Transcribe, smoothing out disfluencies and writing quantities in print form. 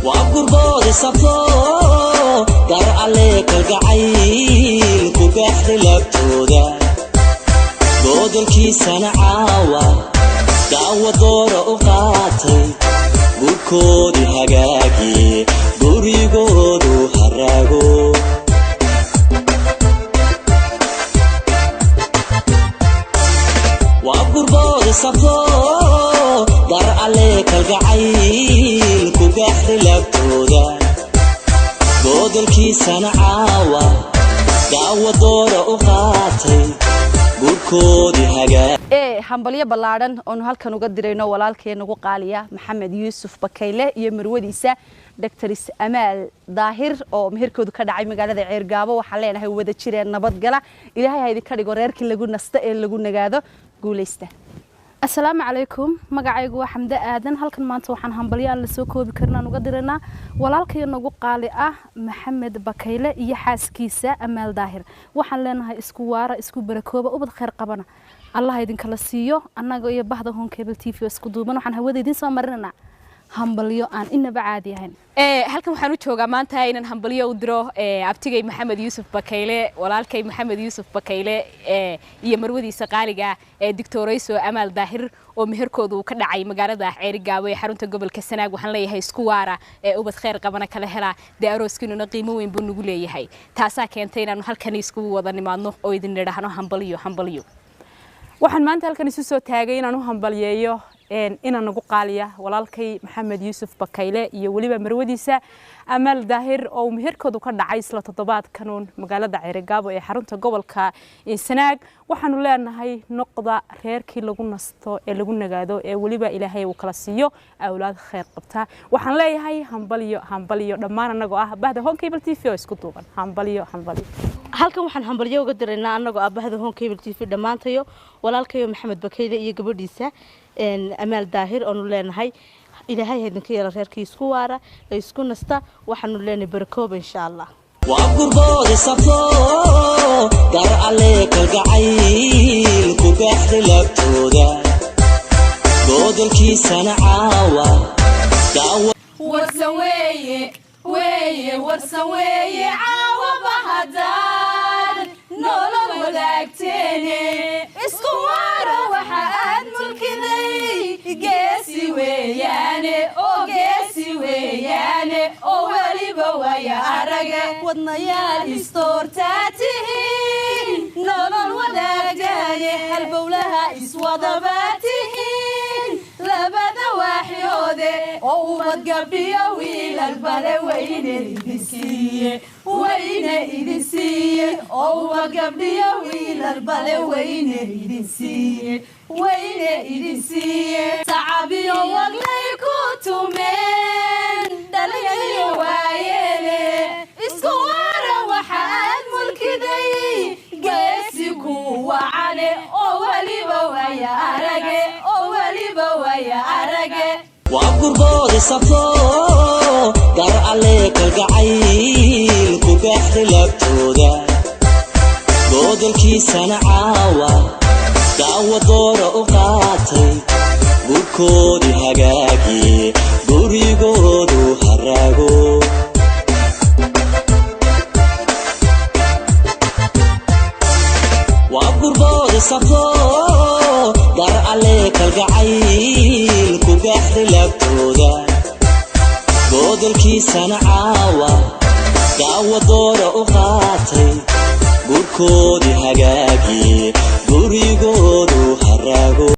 Waa gurboodi sabto gar alle kalgacayl ku gaaxday laabtooda, godolkiisana caawa daawa doora u qaatay, gurkoodii hagaagi, gurigoodu haraago. Waa gurboodi sabto dar alle kalgacayl ku gaaxday laabtooda, godolkiisana caawa daawa doora u qaatay, gurkoodii hagaag. Ee hambalyo ballaadhan oonu halkan uga dirayno walaalkee nagu qaaliya Maxamed Yuusuf Bakayle iyo marwadiisa Doctors Amaal Daahir oo meherkoodu ka dhacay magaalada Ceergaabo. Waxaan leenahay wada jireen, nabadgala, Ilaahay ha idinka dhigo reerkii lagu nasto ee lagu nagaado, guulaysta. Asalaamu calaykum, magacaygu waa Xamde Aadan. Halkan maanta waxaan hambalyo aan lasoo koobi karin aan uga diraynaa walaalkay nagu qaali ah Maxamed Bakayle iyo xaaskiisa Amaal Daahir. Waxaan leenahay isku waara, isku barakooba, ubad khayr qabana Allah idinkala siiyo. Annaga iyo bahda Horn Cable TV oo isku duuban waxaan hawada idiin soo marinaynaa hambalyo aan inaba caadi ahayn. Halkan waxaan u joogaa maanta inaan hambalyo u diro abtigay Maxamed Yuusuf Bakayle, walaalkay Maxamed Yuusuf Bakayle iyo marwadiisa qaaliga ee Doctorayso Amaal Daahir oo meherkoodu uu ka dhacay magaalada Ceerigaabo ee xarunta gobolka Sanaag. Waxaan leeyahay isku waara ee ubad khayr qabana kala hela. Dee arooskiinuna qiimo weyn buu nagu leeyahay, taasaa keentay inaanu halkan iskugu wada nimaadno oo idin nidhaahno hambalyo, hambalyo. Waxaan maanta halkan isu soo taagay inaan u hambalyeeyo inaan nagu qaaliya walaalkay Maxamed Yuusuf Bakayle iyo weliba marwadiisa Amaal Daahir oo uu meherkoodu ka dhacay isla toddobaadkanuun magaalada Ceerigaabo ee xarunta gobolka Sanaag. Waxaanu leenahay noqda reerkii lagu nasto ee lagu nagaado ee weliba Ilaahay uu kala siiyo awlaad khayr qabta. Waxaan leeyahay hambalyo, hambalyo dhammaan annagoo ah bahda Horn Cable TV oo isku duuban, hambalyo, hambalyo. Halkan waxaan hambalyo uga diraynaa annagoo ah bahda Horn Cable TV dhammaantayo walaalkayo Maxamed Bakayle iyo gabadhiisa Amaal Daahir oonu leenahay Ilaahay ha idinka yeelo reerkii isku waara ee isku nasta. Waxaanu leenahay barakooba, insha Allah. Waa gurboodi sabto dar alle kalgacayl ku gaaxday laabtooda, godolkiisana caawa daawa. Warsan weeye weeye, warsan weeye caawa bahadaan nolol wadaagteene, isku waara waxa aad mulkiday, geesi weeyaane oo geesi weeyaane oo weliba waya arage, wadnayaal istoortaa tihiin, nolol wadaagtaane, halbowlaha iswadabaa tihiin, labada waaxyoode oo ubad gabdhiyo wiilal bale weyne idin siiye, weyne idin siiye, oo ubad gabdhiyo wiilal bale weyne idin siiye, weyne idin siiye, sacabiyo waglay ku tumeen dhalinyariyo waayeele, isku waara waxa aad mulkiday, geesi ku wacane oo weliba waya arage, oo weliba waya arage. Waa gurboodi sabto dar alle kalgacayl ku gaaxday laabtooda, godolkiisana caawa daawa doora u qaatay, gurkoodii hagaagi, gurigoodu haraago. Waa gurboodi sabto dar alle kalgacayl ku gaaxday laabtooda, godolkiisana caawa daawa doora u qaatay, gurkoodii hagaagi, gurigoodu.